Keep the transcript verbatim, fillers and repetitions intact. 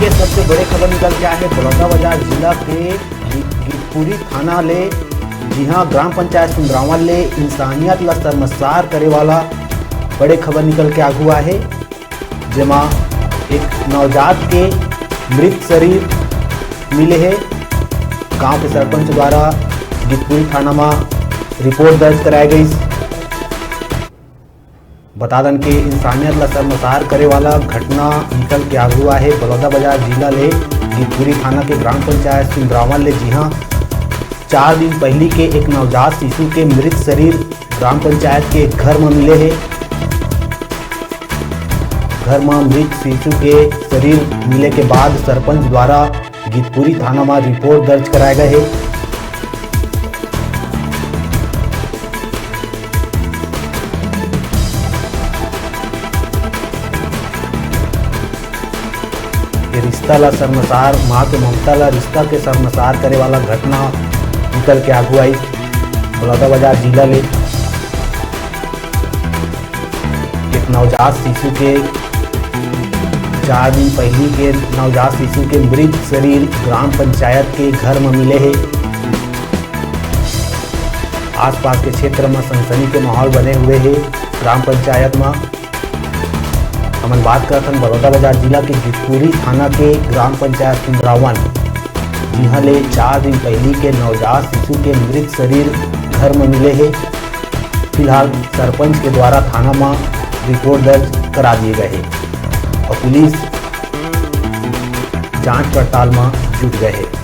के सबसे बड़े खबर निकल के आए हे बलौदाबाजार जिला के गि-, गितपुरी थाना ले, जिहां ग्राम पंचायत सुंदरावन ले इंसानियत ला शर्मसार करे वाला बड़े खबर निकल के आगू आए हे, जेमा एक नवजात के मृत शरीर मिले हे। गांव के सरपंच द्वारा गितपुरी थाना म रिपोर्ट दर्ज कराए गईस। बता दन के इंसानियत ला शर्मसार करे वाला घटना निकल के आगू आए हे बलौदाबाजार जिला ले गितपुरी थाना के ग्राम पंचायत सुंदरावन ले, जिहां चार दिन पहिली के एक नवजात शिशु के मृत शरीर ग्राम पंचायत के एक घर म मिले हे। घर म मृत शिशु के शरीर मिले के बाद सरपंच द्वारा गितपुरी थाना म रिपोर्ट दर्ज कराए गए हे। ये रिश्ता ला शर्मसार, माँ के ममता ला रिश्ता के शर्मसार करे वाला घटना निकल के आगू आई बलौदाबाजार जिला ले। एक नवजात शिशु के, चार दिन पहिली के नवजात शिशु के मृत शरीर ग्राम पंचायत के घर म मिले हे। आसपास के क्षेत्र म सनसनी के माहौल बने हुए हे। ग्राम पंचायत म हमन बात करत हन बलौदाबाजार जिला के गितपुरी थाना के ग्राम पंचायत सुंदरावन, जिहां ले चार दिन पहिली के नवजात शिशु के मृत शरीर घर म मिले हे। फिलहाल सरपंच के द्वारा थाना म रिपोर्ट दर्ज करा दिए गए हे और पुलिस जांच पड़ताल म जुट गए हे।